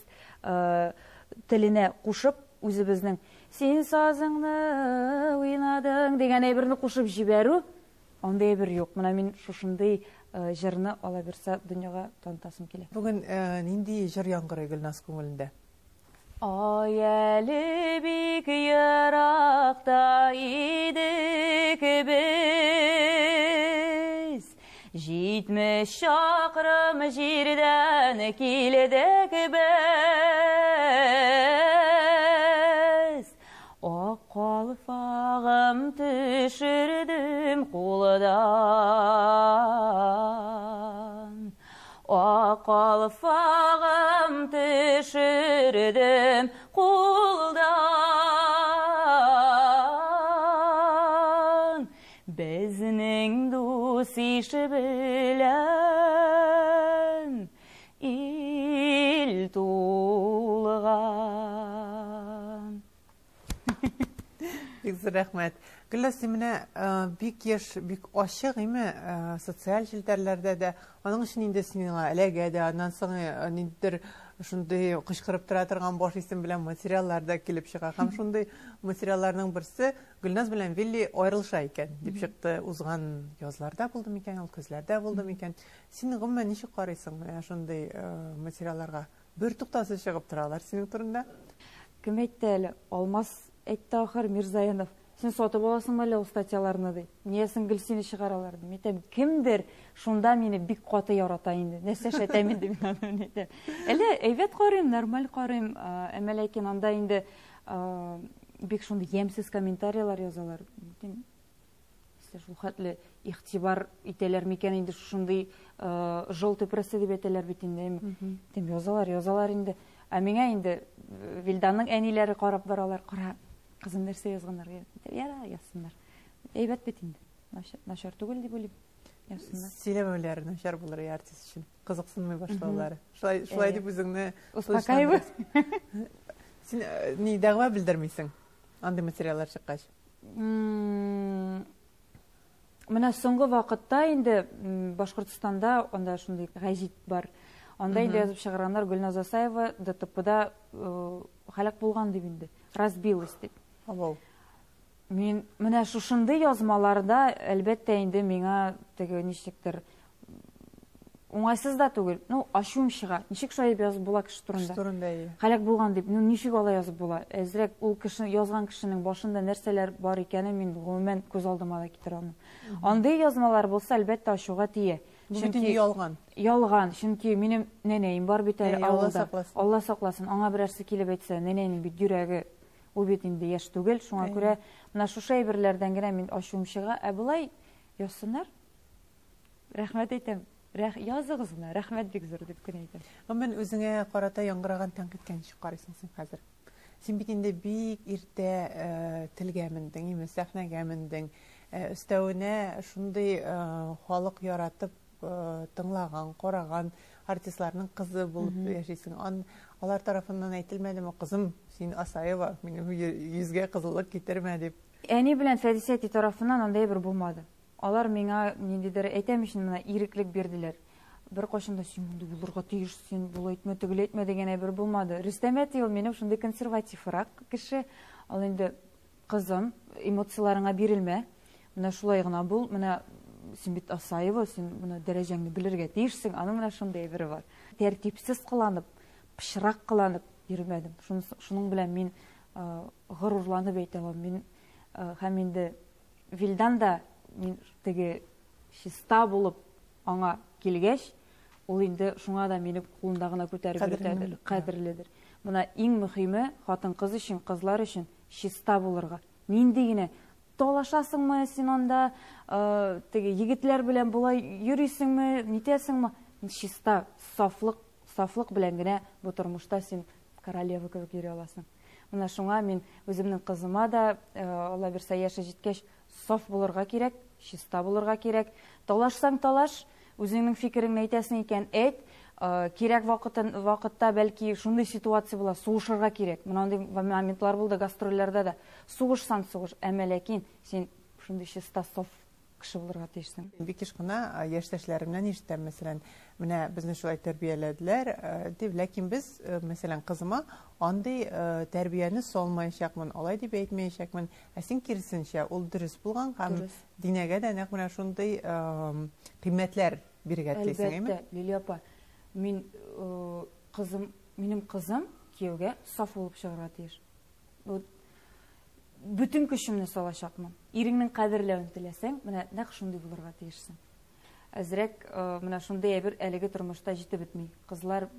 теленә кушып, үзебезнең син сазыңны уйнадың дигән әйберне кушып җибәрү, андый әйбер юк. Менә мин шушындый җырны ала бирсә дөньяга танытасым килә. Бүген нинди җыр яңгырый Гөлназ күңелендә? Ай әле бик еракта идек без, 70 чакрым җирдән килдек без. Ак калфагым төшердем кулдан, ак калфагым төшердем кулдан. Безнең дус иш белән ил тулган. Бик зур рәхмәт. Гөлназ, син менә бик яшь, бик ачык име, социаль челтәрләрдә дә. Аның өчен инде сиңа эләгә дә, аннан соң ниндидер шундый кычкырып тора торган баш исем белән материаллар да килеп чыга. Һәм шундый материалларның берсе Гөлназ белән Вилли аерылыша икән дип чыкты. Узган язларда булды микән, ул көзләрдә булды микән? Син гомумән ничек карыйсың менә шундый материалларга? Бер туктаусыз чыгып торалар синең турында. Кем әйтте әле? Алмаз әйтте ахыр, Мирзаянов. Син сатып аласыңмы әллә ул статьяларны ди. Ниясең гел сине чыгаралар ди. Мин әйтәм, кемдер шунда мине бик каты ярата инде. Нәрсә эшләтәм инде мин аны, мин әйтәм. Әллә әйбәт карыйм, нормаль карыйм, әмма ләкин анда инде бик шундый ямьсез комментарийлар язалар. Әйтәм, Сезгә шул хәтле игътибар итәләр микән инде шушындый желтый пресса дип әйтәләр бит инде. Әйтәм, язалар, язалар инде. Ә миңа инде Вилданның әниләре карап баралар. Кара, кызым нәрсә язганнар. Әйтәм, яра, язсыннар. Әйбәт бит инде. Начар түгел дип уйлыйм. Язсыннар. Сөйләмәүләре начар булыр я артист өчен. Кызыксынмый башлаулары. Шулай, шулай дип үзеңне Успокаиваю. Син ни дәгъва белдермисең андый материаллар чыккач? Менә соңгы вакытта инде Башкортстанда анда шундый гәзит бар. Анда инде язып чыгарганнар Гөлназ Асаева ДТПда һәлак булган дип инде. Разбилась дип. Абау. Мин менә шушындый язмаларда әлбәттә инде миңа теге ничектер Уңайсыз да түгел. Ну, ачуым чыга. Ничек шулай дип язып була кеше турында? Кеше турында, әйе. Һәлак булган дип, ну ничек алай язып була? Әзрәк ул кеше язган кешенең башында нәрсәләр бар икәнен мин гомумән күз алдыма да китерә алмыйм. Андый язмалар булса, әлбәттә, ачуга тия. Бу бит инде ялган. Ялган, чөнки минем нәнәем бар бит әле Әйе, Алла авылда. сакласын. Алла сакласын. Аңа берәрсе килеп әйтсә, нәнәйнең бит йөрәге, ул бит инде яшь түгел, шуңа күрә менә шушы әйберләрдән генә мин ачуым чыга. Ә болай язсыннар. Рәхмәт әйтәм. Языгыз гына, рәхмәт бик зур дип кенә әйтәм. Гомумән, үзеңә карата яңгыраган тәнкыйтькә ничек карыйсың син хәзер? Син бит инде бик иртә телгә мендең, име, сәхнәгә мендең. Өстәвенә шундый халык яратып тыңлаган, караган артистларның кызы булып яшисең. Алар тарафыннан әйтелмәдеме, кызым, син Асаева, минем йөзгә кызыллык китермә дип? Әни белән Фәдисә әти тарафыннан андый әйбер булмады. Алар миңа ниндидер, әйтәм ич, менә иреклек бирделәр. Бер кайчан да син мондый булырга тиеш, син болай итмә, тегеләй итмә дигән әйбер булмады. Рөстәм әти ул минем шундый консервативрак кеше. Ул инде, кызым, эмоцияләреңә бирелмә. Менә шулай гына бул, менә син бит Асаева, син менә дәрәҗәңне белергә тиешсең. Аның менә шундый әйбере бар. Тәртипсез кыланып, пычрак кыланып йөрмәдем. Шуның белән мин горурланып әйтә алам. Мин һәм инде Вилдан да мин теге чиста булып аңа килгәч, ул инде шуңа да мине кулында гына күтәреп Кадерле йөртәдер, булып, кадерледер. Менә иң мөһиме хатын-кыз өчен, кызлар өчен чиста булырга. Нинди генә талашасыңмы син анда, теге егетләр белән болай йөрисеңме, нитәсеңме? Чиста, сафлык белән генә бу тормышта син королева кебек йөри аласың. Менә шуңа мин үземнең кызыма да, Алла бирсә, яше җиткәч, саф булырга кирәк, чиста булырга кирәк. Талашсаң талаш, үзеңнең фикереңне әйтәсең икән, әйт. Кирәк вакытта бәлки шундый ситуация була, сугышырга кирәк. Менә андый моментлар булды гастрольләрдә дә. Сугышсаң сугыш, әмма ләкин син шундый чиста, саф кеше булырга тиешсең. Бик еш кына яшьтәшләремнән ишетәм, мәсәлән, менә безне шулай тәрбияләделәр, дип, ләкин без, мәсәлән, кызыма андый тәрбияне салмаячакмын, алай дип әйтмәячәкмен. Ә син киресенчә, ул дөрес булган һәм Динәгә дә нәкъ менә шундый кыйммәтләр бирергә телисең, әйме? Әлбәттә, Лилия апа, минем кызым кияүгә саф булып чыгарга тиеш. Вот бөтен көчемне салачакмын. Иреңнең кадерләвен теләсәң, менә нәкъ шундый булырга тиешсең. Әзрәк менә шундый әйбер әлеге тормышта җитеп бетми. Кызлар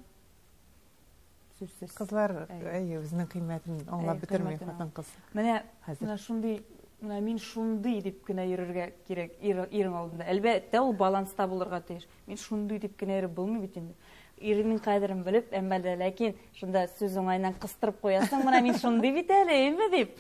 сүзсез. Кызлар, Әйе. әйе, үзенең кыйммәтен аңлап Әйе, бетерми кыйммәтен хатын-кыз. Менә, Хәзер. менә шундый, менә мин шундый дип кенә йөрергә кирәк ирең алдында. Әлбәттә, ул баланста булырга тиеш. Мин шундый дип кенә йөреп булмый бит инде. Иреңнең кадерен белеп, әмма дә ләкин шунда сүз уңаеннан кыстырып куясың, менә мин шундый бит әле, әйме дип.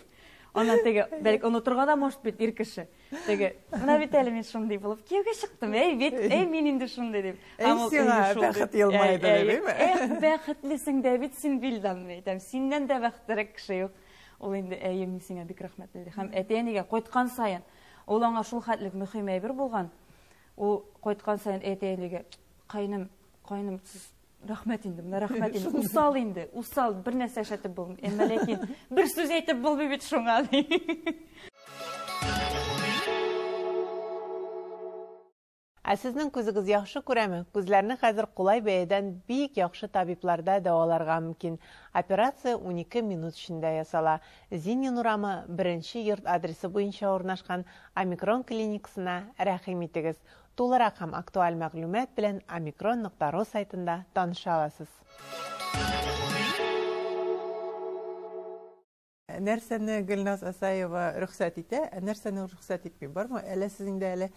Аннан теге, бәлки онытырга да может бит ир кеше. Теге, менә бит әле мин шундый булып кияүгә чыктым, әй бит, әй мин инде шундый дип. Әй Һәм ул сиңа инде шундый. бәхет елмайды, Әй, дип, әйме? Эх, бәхетлесең дә бит син, Вилдан, мин әйтәм, синнән дә бәхетлерәк кеше юк. Ул инде, әйе, мин сиңа бик рәхмәтле ди. Һәм әти-әнигә кайткан саен, ул аңа шул хәтлек мөһим әйбер булган. Ул кайткан саен әти-әнигә, кайным, кайным, сез рәхмәт инде, менә рәхмәт инде. Усал инде, усал, бер нәрсә эшләтеп булмый. Әмма ләкин бер сүз әйтеп булмый бит шуңа, ди. Ә сезнең күзегез яхшы күрәме? Күзләрне хәзер кулай бәядән бик яхшы табибларда дәваларга мөмкин. Операция унике минут эчендә ясала. Зинин урамы беренче йорт адресы буенча урнашкан Омикрон клиникасына рәхим итегез. Тулырак һәм актуаль мәгълүмат белән омикрон нокта ру сайтында таныша аласыз. Нәрсәне Гөлназ Асаева рөхсәт итә, ә нәрсәне рөхсәт итми? Бармы? Әллә сез инде әле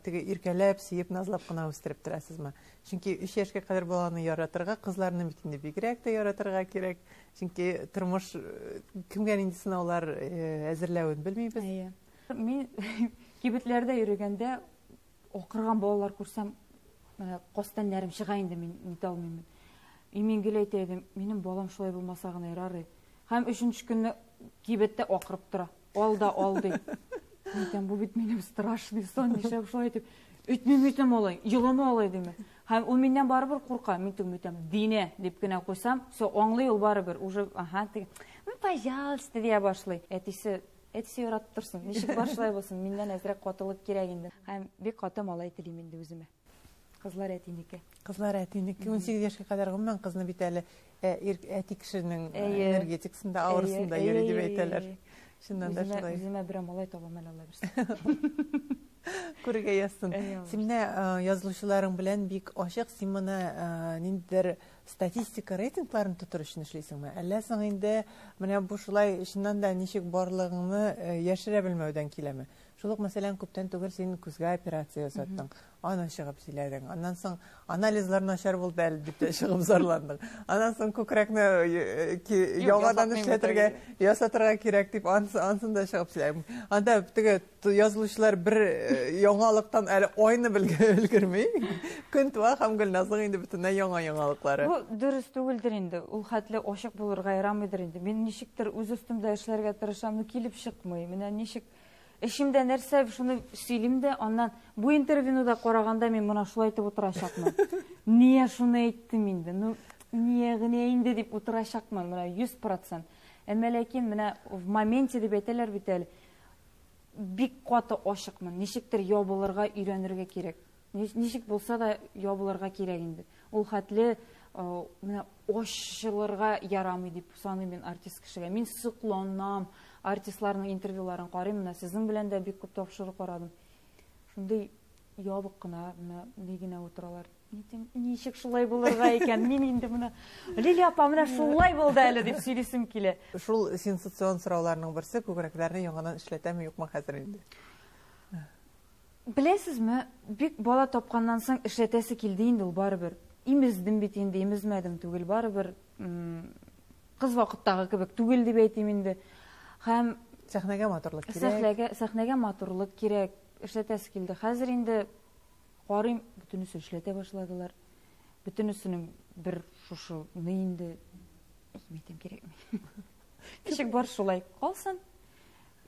теге иркәләп, сөеп, назлап кына үстереп торасызмы? Чөнки 3 яшькә кадәр баланы яратырга, кызларны бит инде бигрәк тә яратырга кирәк. Чөнки тормыш кемгә нинди сынаулар әзерләвен белмибез. Әйе. Мин кибетләрдә йөргәндә акырган балалар күрсәм, менә кастәннәрем чыга инде, мин нитә алмыйм. И мин гел әйтә идем, минем балам шулай булмаса гына ярар иде. Һәм өченче көнне кибеттә акырып тора. Ал да ал ди. Әйтәм, бу бит минем страшный сон, нишләп шулай итеп. Үтмим, үтмим алай, елама алай димә. Һәм ул миннән барыбер курка. Мин түгел, әйтәм, Динә дип кенә куйсам, всё, аңлый ул барыбер. Уже, ага, теге, ну, пожалуйста, дия башлый. Әтисе, әтисе яратып торсын. Ничек бар шулай булсын, миннән әзрәк катылык кирәк инде. Һәм бик каты малай телим инде үземә. Кызлар әтинеке. Кызлар әтинеке. 18 яшькә кадәр гомумән кызны бит әле әти кешенең энергетикасында, аурасында йөри дип әйтәләр. Чыннан да шулай. Үземә берәр малай табам әле, Алла бирсә. Күрергә язсын. Син менә язылучыларың белән бик ачык, син моны ниндидер статистика рейтингларын тотыр өчен эшлисеңме? Әллә соң инде менә бу шулай чыннан да ничек барлыгыңны яшерә белмәүдән киләме? Шул ук, мәсәлән, күптән түгел син күзгә операция ясаттың. Аны чыгып сөйләдең. Аннан соң анализлар начар булды әле дип тә чыгып зарландың. Аннан соң күкрәкне яңадан эшләтергә, ясатырга кирәк дип ансын да чыгып сөйләдең. Анда теге язылучылар бер яңалыктан әле айны өлгерми. Көн туа һәм Гөлназның инде бөтенләй яңа яңалыклары. Бу дөрес түгелдер инде. Ул хәтле ачык булырга ярамыйдыр инде. Мин ничектер үз өстемдә эшләргә тырышам, но килеп чыкмый. Менә ничек эчемдә нәрсә, шуны сөйлим дә, аннан бу интервьюны да караганда мин моны шулай итеп утырачакмын. Ния шуны әйттем инде? Ну, ния генә инде дип утырачакмын, менә 100%. Әмма ләкин менә в моменте дип әйтәләр бит әле, бик каты ачыкмын. Ничектер ябылырга өйрәнергә кирәк. Ничек булса да ябылырга кирәк инде. Ул хәтле менә ачылырга ярамый дип саныйм мин артист кешегә. Мин сокланам артистларның интервьюларын карыйм, менә сезнең белән дә бик күп тапшыру карадым. Шундый ябык кына, менә ни генә утыралар. Ничек шулай булырга икән? Мин инде менә Лилия апа менә шулай булды әле дип сөйлисем килә. Шул сенсацион сорауларның берсе күкрәкләрне яңадан эшләтәме юкмы хәзер инде? Беләсезме, бик бала тапканнан соң эшләтәсе килде инде ул барыбер. Имездем бит инде, имезмәдем түгел, барыбер кыз вакыттагы кебек түгел дип әйтим инде. Һәм сәхнәгә матурлык кирәк. Сәхнәгә матурлык кирәк, эшләтәсе килде. Хәзер инде карыйм, бөтенесе эшләтә башладылар. Бөтенесенең бер шушы ни инде әйтмәйтем кирәкми. Ничек бар шулай калсын.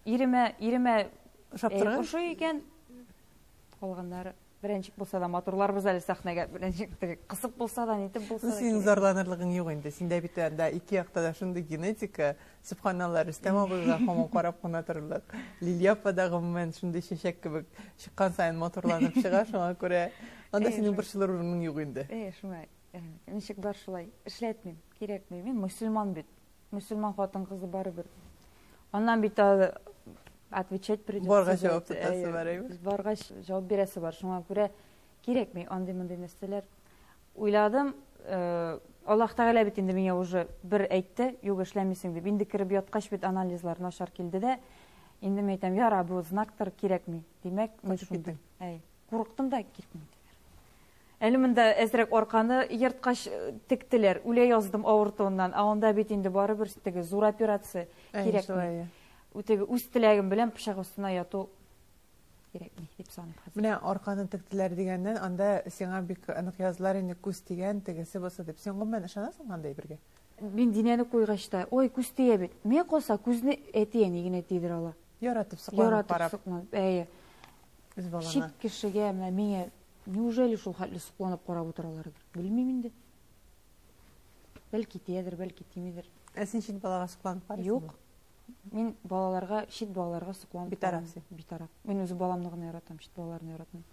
Иремә ошап торган ошый икән. Калганнары беренчек булса да матурларбыз әле сәхнәгә, беренчек теге кысып булса да, нитеп булса да. Синең зарланырлыгың юк инде. Синдә бит анда ике якта да шундый генетика. Сөбханалла, Рөстәм абыйга һаман карап кына торырлык. Лилия апа да гомумән шундый чәчәк кебек чыккан саен матурланып чыга, шуңа күрә анда синең борчылыр урының юк инде. Шулай. Ничек бар шулай. Эшләтмим, кирәкми. Мин мөселман бит. Мөселман хатын-кызы барыбер. Аннан бит отвечать придется. Баргач җавап тотасы бар, әйме? Баргач җавап бирәсе бар. Шуңа күрә кирәкми андый-мондый нәрсәләр. Уйладым, Аллаһ Тәгалә бит инде миңа уже бер әйтте, юк эшләмисең дип. Инде кереп яткач бит анализлар начар килде дә, инде мин әйтәм, яра, бу знактыр, кирәкми. Димәк, мин шундый. Әй, курыктым да, кирәкми. Әле монда әзрәк арканы ерткач тектеләр, үлә яздым авыртуыннан. Ә анда бит инде барыбер теге зур операция кирәкми. Үтеге үз теләгем белән пычак астына яту кирәкми дип саныйм хәзер. Менә арканы тектеләр дигәннән, анда сиңа бик нык яздылар инде күз тигән, тегесе булса дип. Син гомумән ышанасыңмы андай бергә? Мин динәне куйгач та, ой, күз тия бит. Миңа калса, күзне әти-әни генә тидерә ала. Яратып, сокланып Яратып, карап. сокланып, әйе. Үз балаңа. Чит кешегә, менә миңа неужели шул хәтле сокланып карап утыралардыр? Белмим инде. Бәлки тиядер, бәлки тимидер. Ә син чит балага сокланып карыйсыңмы? Юк. Мин балаларга, чит балаларга сокланып Битараф карыйм. син. Битараф. Мин үзе баламны гына яратам, чит балаларны яратмыйм.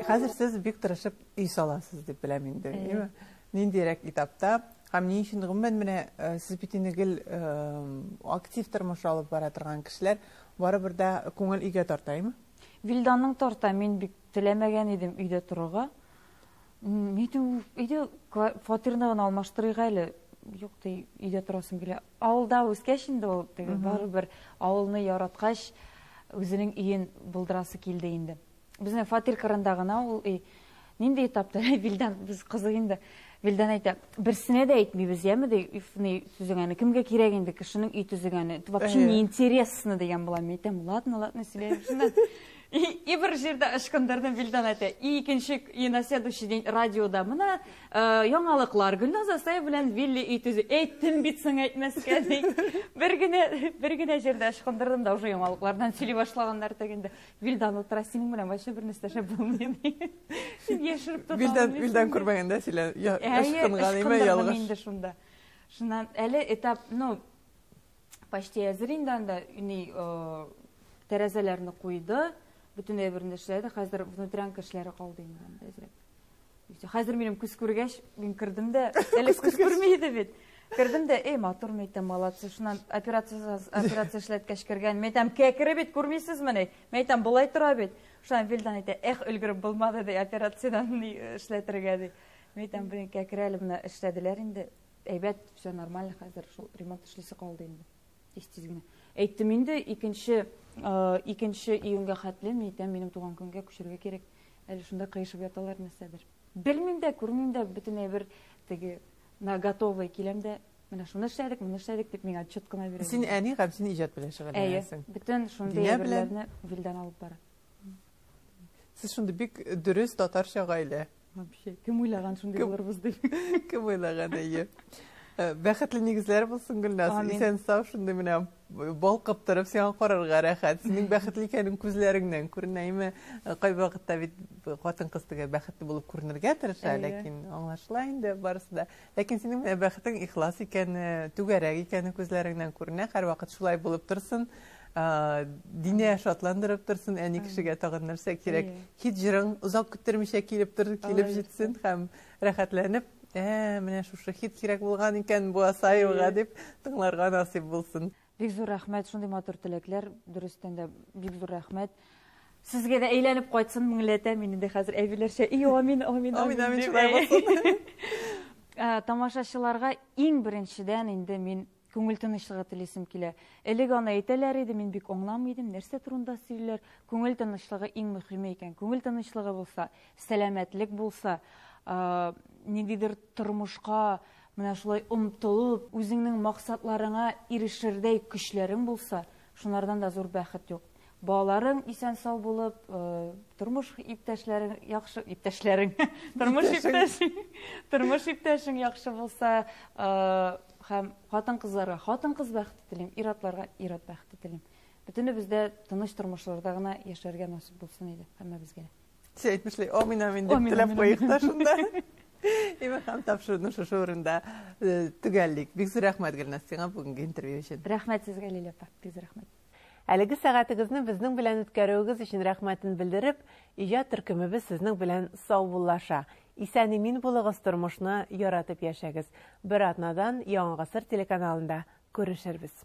Хәзер сез бик тырышып өй саласыз дип беләм инде, әйеме? Ниндирәк этапта һәм ни өчен гомумән менә сез бит инде гел актив тормыш алып бара торган кешеләр, барыбер дә күңел өйгә тарта, әйеме? Вилданның тарта, мин бик теләмәгән идем өйдә торырга. Әйтем, өйдә фатирны гына алмаштырыйк әле. Юк, ди, өйдә торасым килә. Авылда үскәч инде ул, теге барыбер авылны яраткач, үзенең өен булдырасы килде инде. Безнең фатир кырында гына ул өй. Нинди этапта? Вилдан, без кызык инде. Вилдан әйтә, берсенә дә әйтмибез, яме ди, ни төзегәне, кемгә кирәк инде кешенең өй төзегәне? Это вообще неинтересно дигән була. Мин әйтәм, ладно, ладно, сөйләйм шуннан. И бер Бер җирдә ычкындырдым, Вилдан әйтә. И икенче, и на следующий день радиода менә э, яңалыклар. Гөлназ Асаева белән Вилли өй төзи. Әйттем бит соң әйтмәскә ди. Бер генә бер генә җирдә ычкындырдым да уже яңалыклардан сөйли башлаганнар тегендә. Вилдан утыра, синең белән вообще бер нәрсә эшләп булмый ди. Син яшереп тота Вилдан Вилдан күрмәгәндә сөйлә. Ычкынган име ялгыш. Инде шунда. Шуннан әле этап, ну, почти әзер инде анда ни э, тәрәзәләрне куйды, бөтен әйберне эшләде. Хәзер внутрянка эшләре калды инде анда әзрәк. Хәзер минем күз күргәч, мин кердем дә, әле күз күрми иде бит. Кердем дә, эй, матур, мин әйтәм, молодцы. Шуннан операция операция эшләткәч кергән. Мин әйтәм, кәкре бит, күрмисезмени? Мин әйтәм, болай тора бит. Шуннан Вилдан әйтә, эх, өлгереп булмады ди, операциядән ни эшләтергә ди. Мин әйтәм, блин, кәкре әле менә эшләделәр инде. Әйбәт, все нормально хәзер, шул ремонт эшлисе калды инде. Тиз-тиз генә. Әйттем инде, икенче, э, икенче июньгә хәтле, мин әйтәм, минем туган көнгә күчәргә кирәк. Әле шунда кыешып яталар нәрсәдер. Белмим дә, күрмим дә, бөтен әйбер теге на готовый киләм дә, менә шуны эшләдек, моны эшләдек дип миңа отчет кына бирә. Син әни һәм син иҗат белән шөгыльләнәсең. Әйе, бөтен шундый әйберләрне Вилдан алып бара. Сез шундый бик дөрес татарча гаилә. Вообще, кем уйлаган шундый булырбыз дип. Кем уйлаган, әйе. Э, бәхетле нигезләр булсын, Гөлназ. Исән сау шундый менә балкып торып сиңа карарга рәхәт. Синең бәхетле икәнең күзләреңнән күренә. Әйме, э, кайвакытта бит хатын-кыз теге бәхетле булып күренергә тырыша, ләкин аңлашыла инде барысы да. Ләкин синең менә бәхетең ихлас икәне, түгәрәк икәне күзләреңнән күренә. Һәрвакыт шулай булып торсын. Динә шатландырып торсын, әни кешегә тагын нәрсә кирәк. Хит җырың озак көттермичә килеп тор, килеп җитсен һәм рәхәтләнеп, ә, менә шушы хит кирәк булган икән бу Асаевага дип тыңларга насыйп булсын. Бик зур рәхмәт, шундый матур теләкләр, дөрестән дә бик зур рәхмәт. Сезгә дә әйләнеп кайтсын меңләтә, мин инде хәзер әбиләрчә, и амин, амин, амин, амин, шулай булсын. Тамашачыларга иң беренчедән инде мин Күңел тынычлыгы телисем килә. Элек аны әйтәләр иде, мин бик аңламый идем, нәрсә турында сөйлиләр. Күңел тынычлыгы иң мөхиме икән. Күңел тынычлыгы булса, сәламәтлек булса, ниндидер тормышка менә шулай омтылып, үзеңнең максатларыңа ирешердәй көчләрең булса, шунардан да зур бәхет юк. Балаларың исән-сау булып, э, тормыш иптәшләрең яхшы, иптәшләрең, тормыш иптәшең, тормыш иптәшең яхшы булса, э, һәм хатын-кызларга хатын-кыз бәхете телим, ир-атларга ир-ат бәхете телим. Бөтенебез дә тыныч тормышларда гына яшәргә насыйп булсын иде һәммәбезгә дә. Син әйтмешли, амин, амин дип теләп куйык та шунда. Имә һәм тапшыруны шушы урында э, төгәллик. Бик зур рәхмәт, Гөлназ, сиңа бүгенге интервью өчен. Рәхмәт сезгә, Лилия апа. Бик зур рәхмәт. Әлеге сәгатегезне безнең белән үткәрүегез өчен рәхмәтен белдереп, иҗат төркемебез сезнең белән саубуллаша. Исән-имин булыгыз, тормышны яратып яшәгез. Бер атнадан Яңа гасыр телеканалында күрешербез.